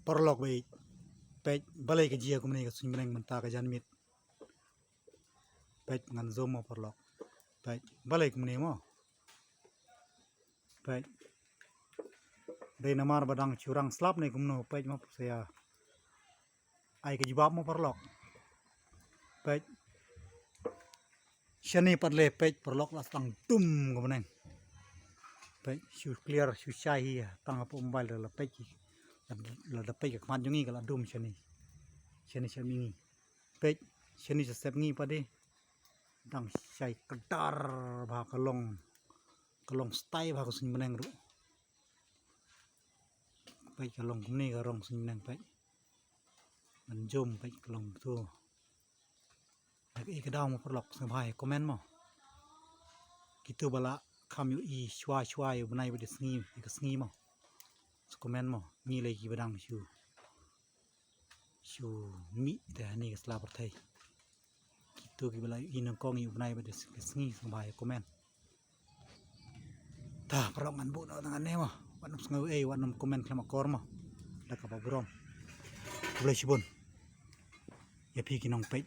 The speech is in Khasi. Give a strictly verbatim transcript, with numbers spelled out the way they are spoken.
Paralok bad peit balei ka jia kumne ka suiñ bneng mynta ka janmiet. Peit ngan zoom mo paralok. Peit balei kumne mo. Peit. Dei namar ba dang shu rang slap ne kumno peit mo sa ïa ai ka jubab mo paralok. Peit. Shane pat le peit paralok la sdang dum ka bneng. Peit shu clear shu shai hi tang hapoh mobile la peit ki. La da peit ka khmat jong ngi ka la dum shane. Shane sha mi ngi. Peit shane sha sep ngi pat de. Dang shai kdar bha ka long ka long style bha ka suiñ bneng ruh. Peit ka long kumne ka rong suiñ bneng peit. Ban jom peit ka long tu. Dak i ka daw mo paralok sngewbha ïa comment mo. Kitu ba la kham ïohi shwa shwa ïa u bnai bad ïa sngi ïa ka sngi mo. Sa comment mo ngi lei ki ba dang shu shu mih te hani ka sla pyrthei. Kitu ki ba la ïohi nyngkong ïa u bnai bad ïa ka sngi sngewbha ïa comment. Ta paralok ngan buh noh tang ne mo. Wat nym sngew ei wat nym comment khlem akor mo. Da kaba burom. Khublei shibun. Ïa phi ki nongpeit.